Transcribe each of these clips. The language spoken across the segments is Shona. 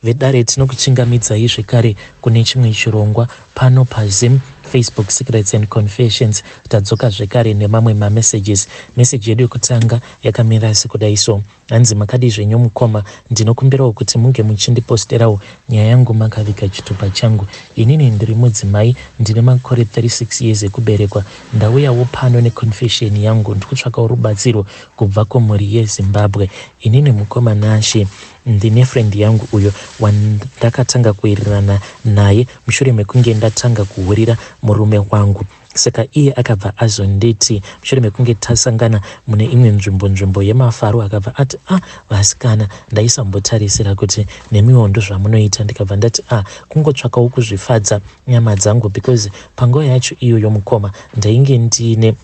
Vedare tinokuchingamidzai zvekare kune chimwe chirongwa pano paZim Facebook Secrets and Confessions. Tadzoka zvekare nemamwe mamessages. Message yedu yekutanga yakamira sekudai so. Hanzi makadii zvenyu mukoma, ndinokumbirawo kuti munge muchindiposterawo nyaya yangu makaviga chitupa changu. Inini ndiri mudzimai ndine makore 36 years ekuberekwa. Ndauyawo pano neconfession yangu ndikutsvakawo rubatsiro kubva kumhuri yeZimbabwe. Inini mukoma Nashe ndine friend yangu uyo wandakatanga kuwirirana naye mushure mekunge ndatanga kuhurira murume wangu. Saka iye akabva azonditi mushure mekunge tasangana mune imwe nzvimbo nzvimbo yemafaro akabva ati ah vasikana ndaisambotarisira kuti nemiwo ndozvamunoita ndikabva ndati ah kungotsvakawo kuzvifadza nyama dzangu because panguva yacho iyoyo mukoma ndainge ndiine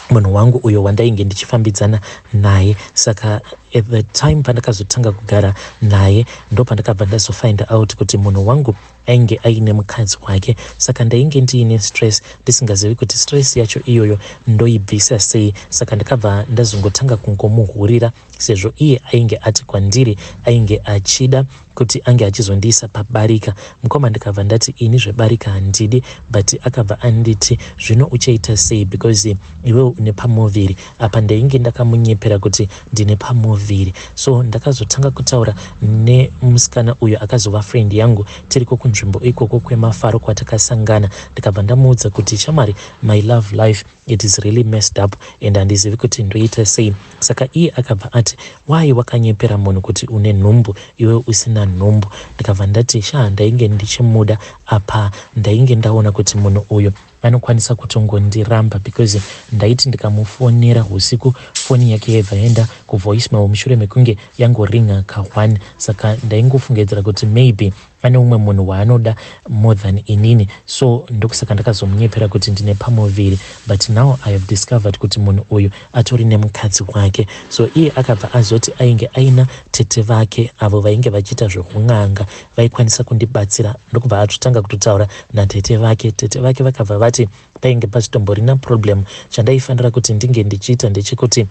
munhu wangu uyo wandainge ndichifambidzana naye saka at the time pandakazotanga kugara naye ndopandakabva ndazofind out kuti munhu wangu ainge aine mukadzi wake saka ndainge ndiine stress ndisingazivi kuti stress yacho iyoyo ndoibvisa sei saka ndakabva ndazongotanga kungomuhurira sezvo iye ainge ati kwandiri ainge achida kuti ange achizondiisa pabarika mukoma ndikabva ndati ini zvebarika handidi but akabva anditi zvino uchaita sei because iwewe une pamuviri apa ndainge ndakamunyepera kuti ndine pamuviri so ndakazotanga kutaura nemusikana uyo akazova friend yangu tiriko kunzvimbo ikoko kwemafaro kwatakasangana ndikabva ndamuudza kuti shamwari my love life it is really messed up and handizivi kuti ndoita sei saka iye akabva ati why wakanyepera munhu kuti une nhumbu iwe usina nhumbu ndikabva ndati sha ndainge ndichimuda apa ndainge ndaona kuti munhu uyu anokwanisa kutongondiramba because ndaiti ndikamufonera usiku foni yake yaibva yaenda kuvoicemail mushure mekunge yangoringa ka1 saka ndaingofungidzira kuti maybe ane umwe munhu waanoda more than inini so ndokusaka ndakazomunyepera kuti ndine pamuviri but now I have discovered kuti munhu uyu atori nemukadzi wake so iye akabva azoti ainge aina tete vake avo vainge vachiita zvekun'anga vaikwanisa kundibatsira ndokubva atotanga kutotaura natete vake tete vake vakabva vati painge pasitomborina problem chandaifanira kuti ndinge ndichiita ndechekuti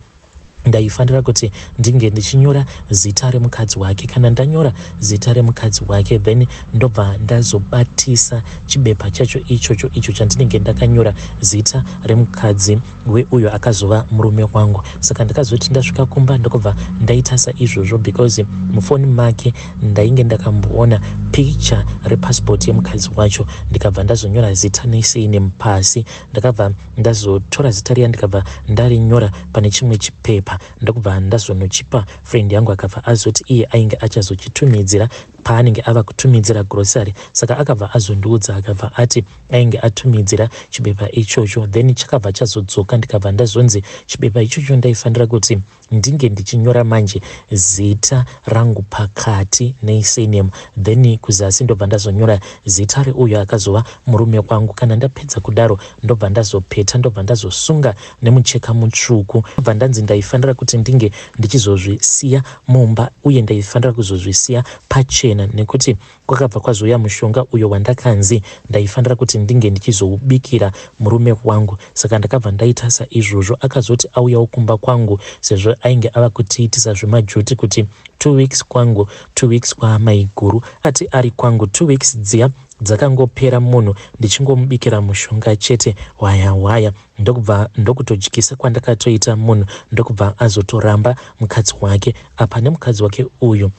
ndaifanira kuti ndinge ndichinyora zita remukadzi wake kana ndanyora zita remukadzi wake then ndobva ndazobatisa chibepa chacho ichocho icho chandinenge ndakanyora zita remukadzi weuyo akazova murume wangu saka ndakazoti ndasvika kumba ndokubva ndaita saizvozvo because mufoni make ndainge ndakamboona picture repassport yemukadzi wacho ndikabva ndazonyora zita nesurname pasi ndakabva ndazotora zita riya ndikabva ndarinyora pane chimwe chipepa ndokubva ndazonochipa friend yangu akabva azoti iye ainge achazochitumidzira paanenge ava kutumidzira grocery saka akabva azondiudza akabva ati ainge atumidzira chibepa ichocho then chakabva chazodzoka ndikabva ndazonzi chibepa ichocho ndaifanira kuti ndinge ndichinyora manje zita rangu pakati nesurname then kuzasi ndobva ndazonyora zita reuyo akazova murume wangu kana ndapedza kudaro ndobva ndazopeta ndobva ndazosunga nemucheka mutsvuku ndobva ndanzi ndaifanira kuti ndinge ndichizozvisiya mumba uye ndaifanira kuzozvisiya pachena nekuti kwakabva kwazouya mushonga uyo wandakanzi ndaifanira kuti ndinge ndichizoubikira murume wangu saka ndakabva ndaita saizvozvo akazoti auyawo kumba kwangu sezvo ainge ava kutiitisa zvemajuti kuti 2 weeks kwangu 2 weeks kwaamaiguru ati ari kwangu 2 weeks dziya dzakangopera munhu ndichingomubikira mushonga chete hwaya hwaya ndokubva ndokutodyisa kwandakatoita munhu ndokubva azotoramba mukadzi wake apa nemukadzi wake uyu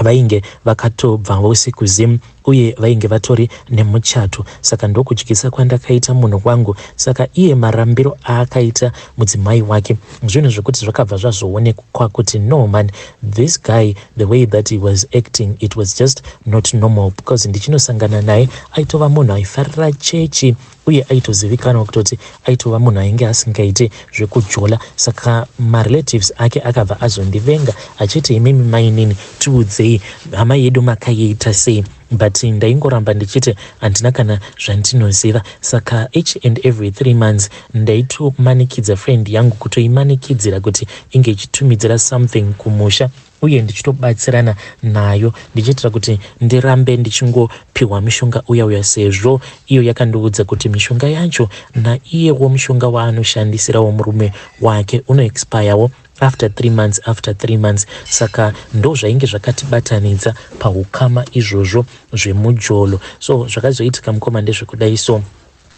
vainge vakatobva vose kuZim uye vainge vatori nemuchato saka ndokudyisa kwandakaita munhu wangu saka iye marambiro aakaita mudzimai wake zvinhu zvekuti zvakabva zvazoonekwa kuti no man, this guy, the way that he was acting, it was just not normal because ndichinosangana naye aitova munhu aifarira chechi uye aitozivikanwa kutoti aitova munhu ainge asingaiti zvekujola saka marelatives ake akabva azondivenga achiti imimi mainini tiudzei hama yedu makaiita sei but ndaingoramba ndichiti handina kana zvandinoziva saka each and every 3 months ndaitomanikidza friend yangu kutoimanikidzira kuti inge ichitumidzira something kumusha uye ndichitobatsirana nayo ndichiitira kuti ndirambe ndichingopiwa mishonga uya uya sezvo iyo yakandiudza kuti mishonga yacho naiyewo mushonga waanoshandisirawo murume wake unoexpirewo. After 3 months, after 3 months. Saka ndo zvainge zvakatibatanidza paukama izvozvo zvemujolo. So zvakazoitika, mukoma, ndezvekudai. So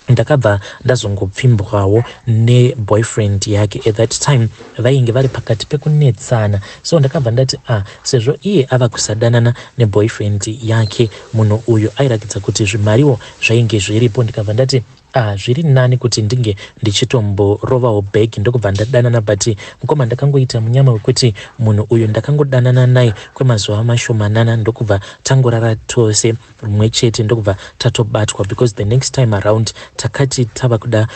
ndakabva ndazongopfimbwawo neboyfriend yake. At that time vainge vari pakati pekunetsana, so ndakabva ndati, "Ah, sezvo iye ava kusadanana neboyfriend yake, munhu uyu airakidza kuti zvimariwo zvainge zviripo." Ndikabva ndati, "Ah, zviri nani kuti ndinge ndichitomborovawo bhegi." Ndokubva ndadanana, but mukoma, ndakangoita munyama wekuti munhu uyu ndakangodanana naye kwemazuva mashomanana, ndokubva tangorara tose rimwe chete, ndokubva tatobatwa, because the next time around takati tava kuda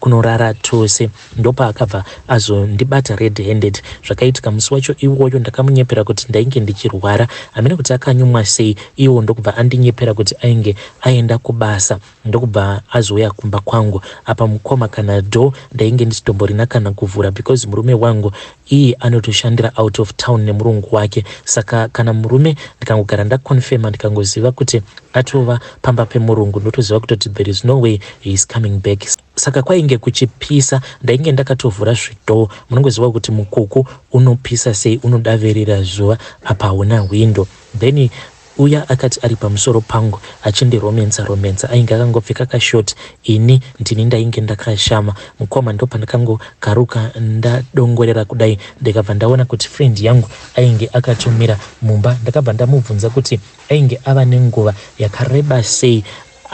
kunorara tose, ndopaakabva azondibata red handed. Zvakaitika musi wacho iwoyo, ndakamunyepera kuti ndainge ndichirwara. Hamene kuti akanyumwa sei iwo, ndokubva andinyepera kuti ainge aenda kubasa, ndokubva azouya kumba kwangu. Apa mukoma, kana door ndainge ndisitomborina kana kuvhura, because murume wangu iye anotoshandira out of town nemurungu wake. Saka kana murume ndikangogara ndaconfirma, ndikangoziva kuti atova pamba pemurungu, ndotoziva kutoti there is no way he is coming back. Saka kwainge kuchipisa, ndainge ndakatovhura zvidoor. Munongoziva kuti mukuku unopisa sei, unodavirira zuva, apa hauna hwindo. Then uya akati ari pamusoro pangu achindiromensa romensa, ainge akangopfeka kashort, ini ndini ndainge ndakashama. Mukoma, ndopandakangogaruka ndadongorera kudai, ndikabva ndaona kuti friend yangu ainge akatomira mumba. Ndakabva ndamubvunza kuti ainge ava nenguva yakareba sei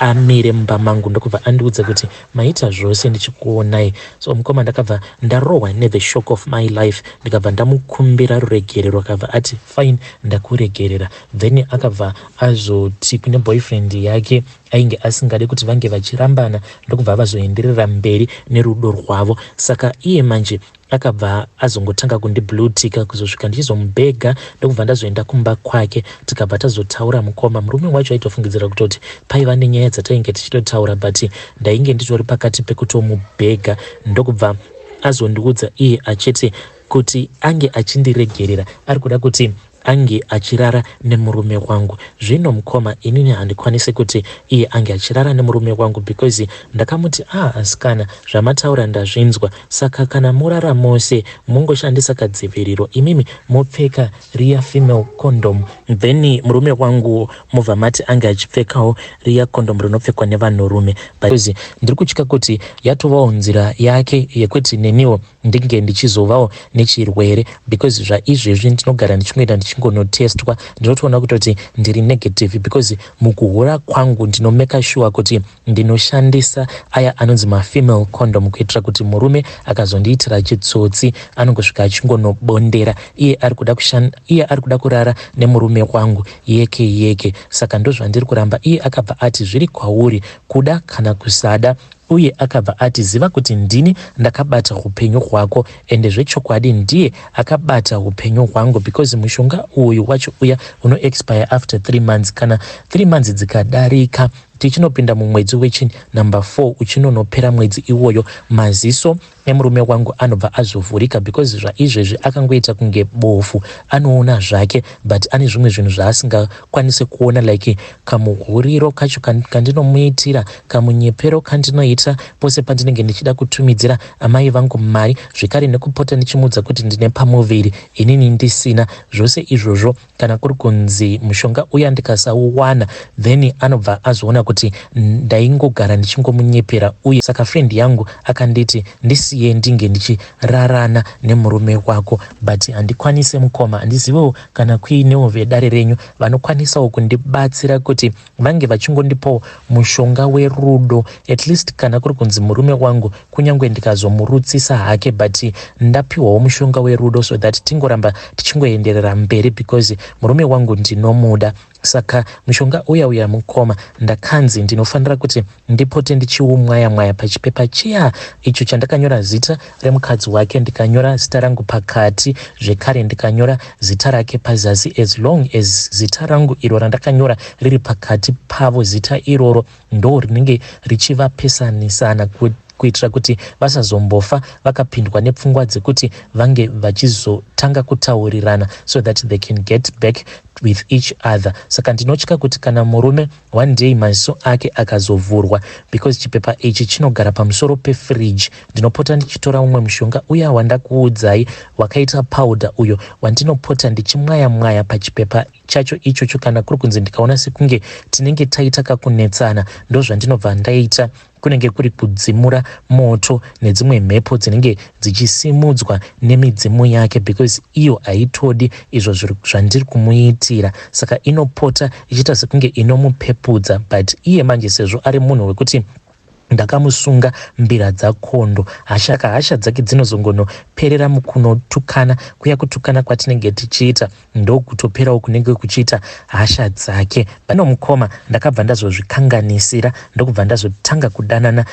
amire mumba mangu, ndokubva andiudza kuti, "Maita zvose ndichikuonai." So mukoma, ndakabva ndarohwa nethe shock of my life. Ndikabva ndamukumbira ruregerero, akabva ati, "Fine, ndakuregerera." Then akabva azoti kune boyfriend yake ainge asingade kuti vange vachirambana, ndokubva vazoenderera mberi nerudo rwavo. Saka iye manje akabva azongotanga kundiblueticka kuzosvika ndichizomubhega, ndokubva ndazoenda kumba kwake, tikabva tazotaura. Mukoma, murume wacho aitofungidzira kutoti paiva nenyaya dzatainge tichitotaura, but ndainge nditori pakati pekutomubhega. Ndokubva azondiudza iye achiti kuti ange achindiregerera, ari kuda kuti ange achirara nemurume wangu. Zvino mukoma, inini handikwanisi kuti iye ange achirara nemurume wangu, because ndakamuti, "Ah, asikana, zvamataura ndazvinzwa. Saka kana murara mose, mungoshandisa kadziviriro. Imimi mopfeka riya female condom, then murume wangu mubva mati ange achipfekawo riya condom rinopfekwa nevanhurume, because ndiri kutya kuti yatovawo nzira yake yekuti neniwo ndinge ndichizovawo nechirwere, because zvaizvezvi ndinogara ndichingoenda ndichingonotestwa, ndinotoona kutoti ndiri negative, because mukuhura kwangu ndinomeka sure kuti ndinoshandisa aya anonzi mafemale condom, kuitira kuti murume akazondiitira chitsotsi anongosvika achingonobondera. Iye ari kuda kurara nemurume wangu yeke yeke, saka ndozvandiri kuramba." Iye akabva ati, "Zviri kwauri kuda kana kusada." Uye akabva ati, "Ziva kuti ndini ndakabata upenyu hwako." Ende zvechokwadi ndiye akabata upenyu hwangu, because mushonga uyu wacho uya unoexpire after 3 months. Kana 3 months dzikadarika, tichinopinda mumwedzi wechi number 4, uchinonopera mwedzi iwoyo, maziso emurume wangu anobva azovhurika, because zvaizvezvi akangoita kunge bofu. Anoona zvake, but ane zvimwe zvinhu zvaasingakwanisi kuona, like kamuhuriro kacho kandinomuitira, kamunyepero kandinoita pose pandinenge ndichida kutumidzira amai vangu mari, zvekare nekupota ndichimuudza kuti ndine pamuviri inini ndisina. Zvose izvozvo, kana kuri kunzi mushonga uya ndikasauwana, then anobva azoona kuti ndaingogara ndichingomunyepera. Uye saka friend yangu akanditi ndisiye ndinge ndichirarana nemurume wako, but handikwanise, mukoma. Handizivewo kana kuinewo vedare renyu vanokwanisawo kundibatsira kuti vange vachingondipawo mushonga werudo, at least kana kuri kunzi murume wangu, kunyange ndikazomurutsisa hake, but ndapiwawo mushonga werudo so that tingoramba tichingoenderera mberi, because murume wangu ndinomuda. Saka mushonga uya uya, mukoma, ndakanzi ndinofanira kuti ndipote ndichiumwaya mwaya pachipepa chiya icho chandakanyora zita remukadzi wake, ndikanyora zita rangu pakati, zvekare ndikanyora zita rake pazasi. As long as zita rangu iro randakanyora riri pakati pavo, zita iroro ndo rinenge richivapesanisana, kuitira kuti vasazombofa vakapindwa nepfungwa dzekuti vange vachizotanga kutaurirana, so that they can get back. with each other. Saka ndinotya kuti kana murume one day maziso ake akazovhurwa, because chipepa ichi chinogara pamusoro pefridge, ndinopota ndichitora umwe mushonga uya wandakuudzai wakaita powder, uyo wandinopota ndichimwaya mwaya pachipepa chacho ichocho. Kana kuri kunzi ndikaona sekunge tinenge taita kakunetsana, ndozvandinobva ndaita. Kunenge kuri kudzimura moto nedzimwe mhepo dzinenge dzichisimudzwa nemidzimu yake, because iyo haitodi izvo zvandiri kumuitira. Saka inopota ichiita sekunge inomupepudza, but iye manje, sezvo ari munhu wekuti ndakamusunga mbira dzakondo, hashaka hasha dzake dzinozongonoperera mukunotukana kuya. Kutukana kwatinenge tichiita ndokutoperawo kunenge kuchiita hasha dzake. Pano mukoma, ndakabva ndazozvikanganisira, ndokubva ndazotanga kudanana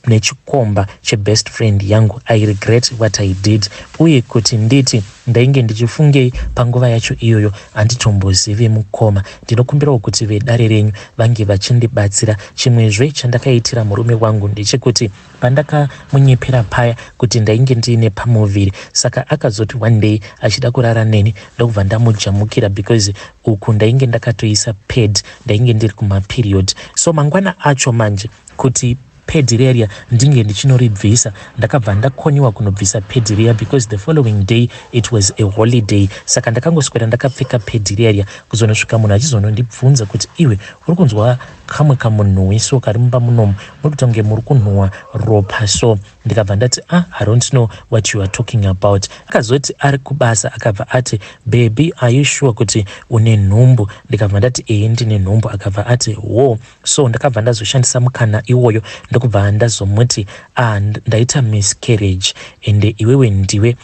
nechikomba chebest friend yangu. I regret what I did, uye kuti nditi ndainge ndichifungei panguva yacho iyoyo handitombozivi. Mukoma, ndinokumbirawo kuti vedare renyu vange vachindibatsira. Chimwezve chandakaitira murume wangu ndechekuti pandakamunyepera paya kuti ndainge ndiine pamuviri, saka akazoti one day achida kurara neni, ndokubva ndamujamukira, because uku ndainge ndakatoisa pad, ndainge ndiri kumaperiod. So mangwana acho manje, kuti pad riya ndinge ndichinoribvisa, ndakabva ndakoniwa kunobvisa pad riya, because the following day it was a holiday. Saka ndakangoswera ndakapfeka pad riya kuzonosvika munhu achizonondibvunza kuti, "Iwe, uri kunzwa kamwe kamunhuwi so kari mumba munomu? Muri kuita kunge muri kunhuhwa ropa." So ndikabva ndati, "Ah, I don't know what you are talking about." Akazoti ari kubasa, akabva ati, "Baby, are you sure kuti une nhumbu?" Ndikabva ndati, "Ehe, ndine nhumbu." Akabva ati, "Wo." So ndakabva ndazoshandisa mukana iwoyo, ndokubva ndazomuti, "Ah, ndaita miscarriage, ende iwewe ndiwe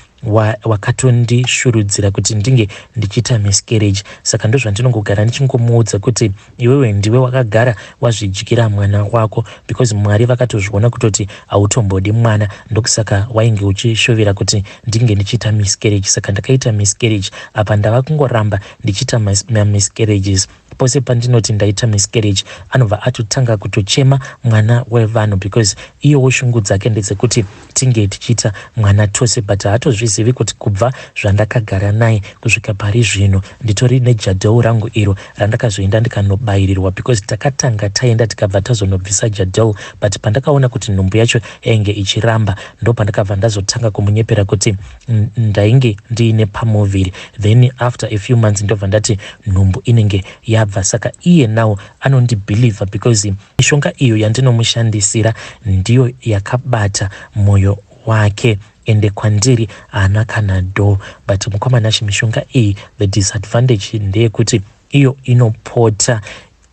wakatondishurudzira kuti ndinge ndichiita miscarriage." Saka ndozvandinongogara ndichingomuudza kuti, "Iwewe ndiwe wakagara wazvidyira mwana wako, because Mwari vakatozviona kutoti hautombodi mwana, ndokusaka wainge uchishuvira kuti ndinge ndichiita miscarriage." Saka ndakaita miscarriage. Apa ndava kungoramba ndichiita mamiscarriages. Pose pandinoti ndaita miscarriage, anobva atotanga kutochema mwana wevanhu, because iyowo shungu dzake ndedzekuti tinge tichiita mwana tose, but haatozvizivi kuti kubva zvandakagara naye kusvika pari zvino nditori nejadheu rangu iro randakazoenda ndikanobayirirwa, because takatanga taenda, tikabva tazonobvisa jadheu. But pandakaona kuti nhumbu yacho yainge ichiramba, ndo pandakabva ndazotanga kumunyepera kuti ndainge ndiine pamuviri. Then after a few months ndobva ndati nhumbu inenge yabva. Saka iye nawo anondibhilivha, because mishonga iyo yandinomushandisira ndiyo yakabata mwoyo wake, ende kwandiri haana kana do. But mukoma Nashe, mishonga iyi, the disadvantage ndeyekuti iyo inopota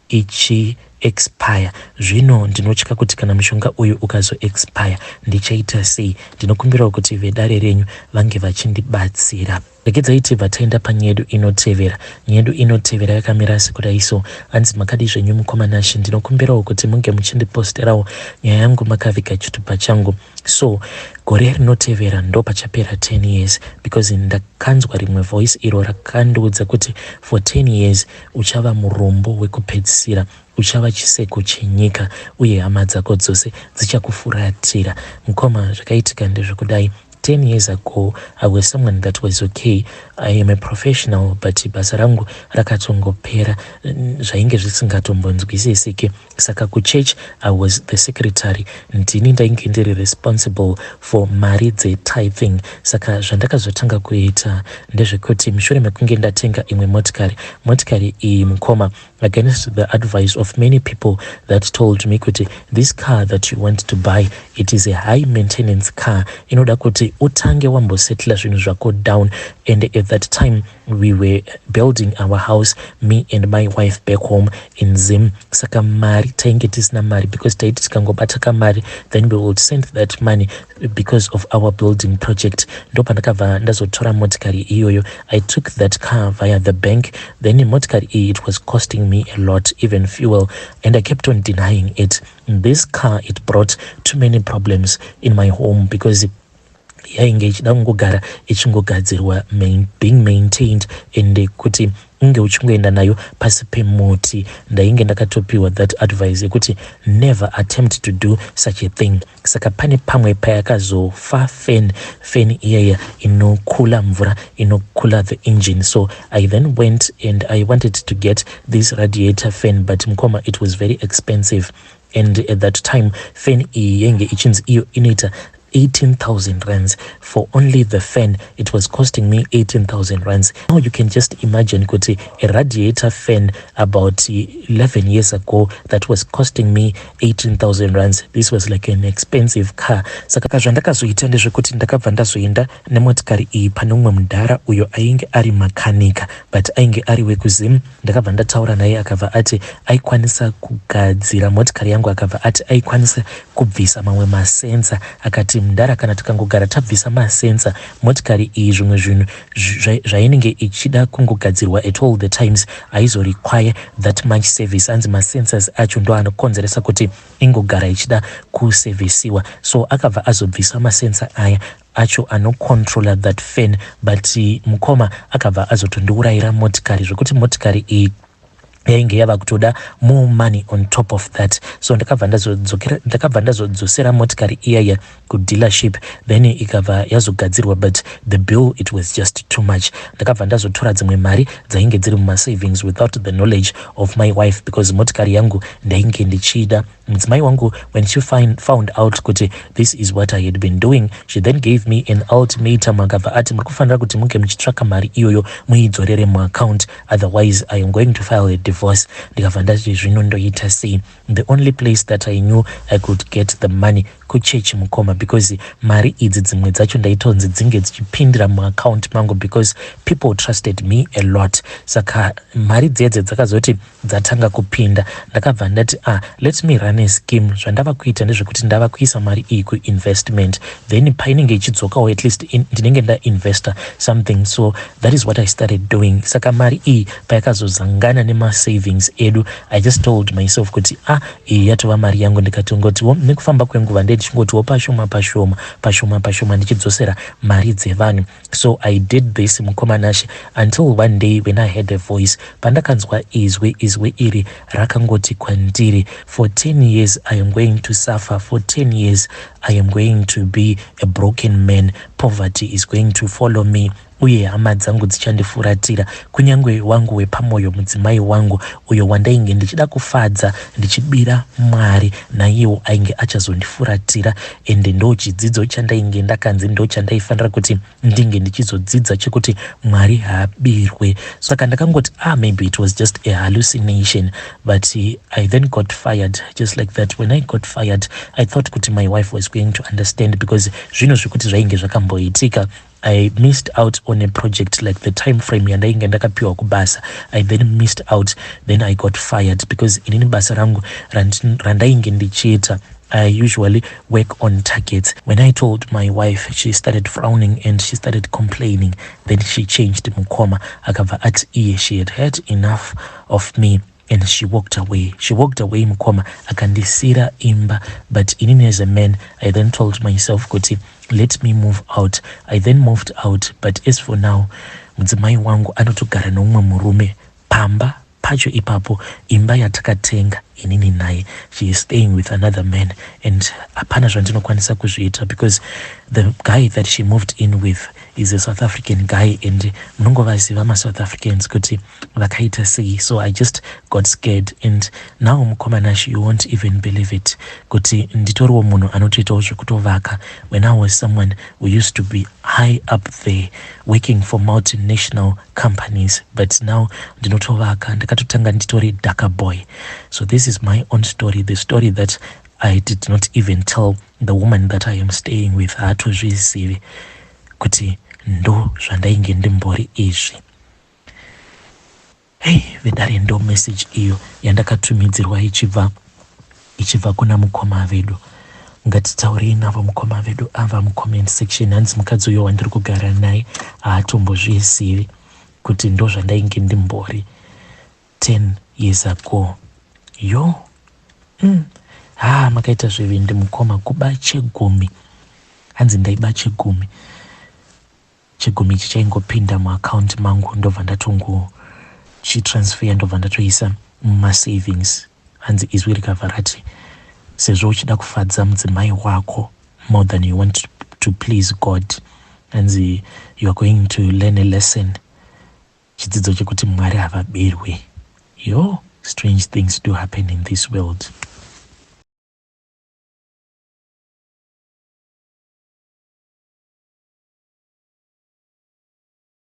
ichi expire. Zvino ndinotya kuti kana mushonga uyu ukazo expire ndichaita sei? Ndinokumbirawo kuti vedare renyu vange vachindibatsira. Regedzai tibva taenda panyaya yedu inotevera. Nyaya yedu inotevera yakamira sekudai so. Hanzi, "Makadi zvenyu mukoma Nashe? Ndinokumbirawo kuti munge muchindiposterawo nyaya yangu makaviga chitupa changu. So gore rinotevera ndo pachapera 10 years, because ndakanzwa rimwe voice iro rakandiudza kuti for 10 years uchava murombo wekupedzisira, uchava chiseko chenyika, uye hama dzako dzose dzichakufuratira." Mukoma, zvakaitika ndezvekudai. 10 years ago I was someone that was okay. I am a professional, but basa rangu rakatongopera, zvainge zvisingatombonzwisisiki. Saka kuchurch I was the secretary, ndini ndainge ndiri responsible for mari dzetithing. Saka zvandakazotanga kuita ndezvekuti mushure mekunge ndatenga imwe motikari, motikari iyi mukoma, against the advice of many people that told me kuti this car that you want to buy, it is a high maintenance car, inoda kuti utange wambosetla zvinhu zvako down. And at that time we were building our house, me and my wife, back home in Zim. Saka mari tainge tisina mari, because taiti tikangobata kamari, then we would send that money because of our building project. Ndo pandakabva ndazotora motikari iyoyo. I took that car via the bank. Then motikari iyi, it was costing me a lot, even fuel, and I kept on denying it. This car, it brought too many problems in my home because Yainge ichida kungogara ichingogadzirwa, being maintained, and kuti unge uchingoenda nayo pasi pemuti. Ndainge ndakatopiwa that advice yekuti never attempt to do such a thing. Saka pane pamwe payakazofa fan iyaya inocoola mvura, inocoola the engine. So I then went and I wanted to get this radiator fan, but mukoma, it was very expensive, and at that time fan iyi yainge ichinzi iyo inoita 18,000 rands. For only the fan, it was costing me 18,000 rands. Now you can just imagine kuti a radiator fan about 11 years ago that was costing me 18,000 rands, this was like an expensive car. Saka zvandakazoita ndezvekuti ndakabva ndazoenda nemotikari iyi pane umwe mudhara uyo ainge ari makanika, but ainge ari wekuZim. Ndakabva ndataura naye, akabva ati aikwanisa kugadzira motikari yangu. Akabva ati aikwanisa kubvisa mamwe masensors. Akati, "Mudhara, kana tikangogara tabvisa masensors, motikari iyi zvimwe zvinhu zvainenge ichida kungogadzirwa at all the times haizorequire that much service." Anzi masensors acho ndo anokonzeresa kuti ingogara ichida kusevhisiwa. So akabva azobvisa masensors aya acho anocontrola that fan. But mukoma, akabva azotondiurayira motikari, zvekuti motikari iyi yainge yava kutoda more money on top of that. So ndakabva ndazodzosera motikari iyaya kudealership, then ikabva yazogadzirwa, but the bill, it was just too much. Ndakabva ndazotora dzimwe mari dzainge dziri mumasavings without the knowledge of my wife, because motikari yangu ndainge ndichida. Mudzimai wangu, when she found out kuti this is what I had been doing, she then gave me an ultimatum. Akabva ati, "Muri kufanira kuti munge muchitsvaka mari iyoyo muidzorere muaccount, otherwise I am going to file a divorce." Ndikabva ndati, "Zvino ndoita sei?" The only place that I knew I could get the money, kuchechi, mukoma, because mari idzi dzimwe dzacho ndaitonzi dzinge dzichipindira muaccount mangu because people trusted me a lot. Saka mari dzedze dzakazoti dzatanga kupinda, ndakabva ndati, "Ah, let me run a scheme." Zvandava kuita ndezvekuti ndava kuisa mari iyi kuinvestment, then painenge ichidzokawo, at least ndinenge ndainvesta something. So that is what I started doing. Saka mari iyi payakazozangana nemasavings edu, I just told myself kuti, "Ah, iyi yatova mari yangu." Ndikatongotiwo nekufamba kwenguva ndechingotiwo pashoma pashoma, pashoma pashoma, ndichidzosera mari dzevanhu. So I did this, mukoma Nashe, until one day when I had a voice. Pandakanzwa izwi, izwi iri rakangoti kwandiri, "For 10 years I am going to suffer. For 10 years I am going to be a broken man. Poverty is going to follow me, uye hama dzangu dzichandifuratira, kunyange wangu wepamwoyo, mudzimai wangu uyo wandainge ndichida kufadza ndichibira Mwari, naiyewo ainge achazondifuratira." Ende ndo chidzidzo chandainge ndakanzi ndo chandaifanira kuti ndinge ndichizodzidza, chekuti Mwari haabirwe. Saka ndakangoti, "Ah, maybe it was just a hallucination." But I then got fired just like that. When I got fired, I thought kuti my wife was going to understand, because zvinhu zvekuti zvainge zvakamboitika, I missed out on a project, like the time frame yandainge ndakapiwa kubasa. I then missed out, then I got fired, because inini basa rangu randainge ndichiita, I usually work on targets. When I told my wife, she started frowning and she started complaining. Then she changed, mukoma. Akabva ati iye she had had enough of me and she walked away. She walked away, mukoma, akandisira imba. But inini as a man, I then told myself kuti let me move out. I then moved out, but as for now, mudzimai wangu anotogara neumwe murume pamba pacho ipapo, imba yatakatenga inini naye. She is staying with another man, and hapana zvandinokwanisa kuzviita because the guy that she moved in with is a South African guy, and munongovaziva maSouth Africans kuti vakaita sei. So I just got scared, and now, mukoma Nash, you won't even believe it kuti nditoriwo munhu anotoitawo zvekutovaka, when I was someone who used to be high up there working for multinational companies, but now ndinotovaka. Ndakatotanga nditori daka boy. So this is my own story, the story that I did not even tell the woman that I am staying with. Haatozvizivi kuti ndo zvandainge ndimbori izvi. Hei vedare, ndo message iyo yandakatumidzirwa ichibva kuna mukoma vedu. Ngatitaurei navo mukoma vedu ava mucomment section. Hanzi mukadzi uyo wandiri kugara naye haatombozvizivi kuti ndo zvandainge ndimbori 10 years ago. Yo. Ha, makaita zvivindi mukoma, kuba chegumi. Hanzi ndaiba chegumi. Chegumi ichi chaingopinda muaccount mangu, ndobva ndatongochitransfer, ndobva ndatoisa mumasavings. Hanzi izwi rikabva rati, sezvo uchida kufadza mudzimai wako more than you want to please God, hanzi you are going to learn a lesson, chidzidzo chekuti Mwari havabirwi. Yo, strange things do happen in this world.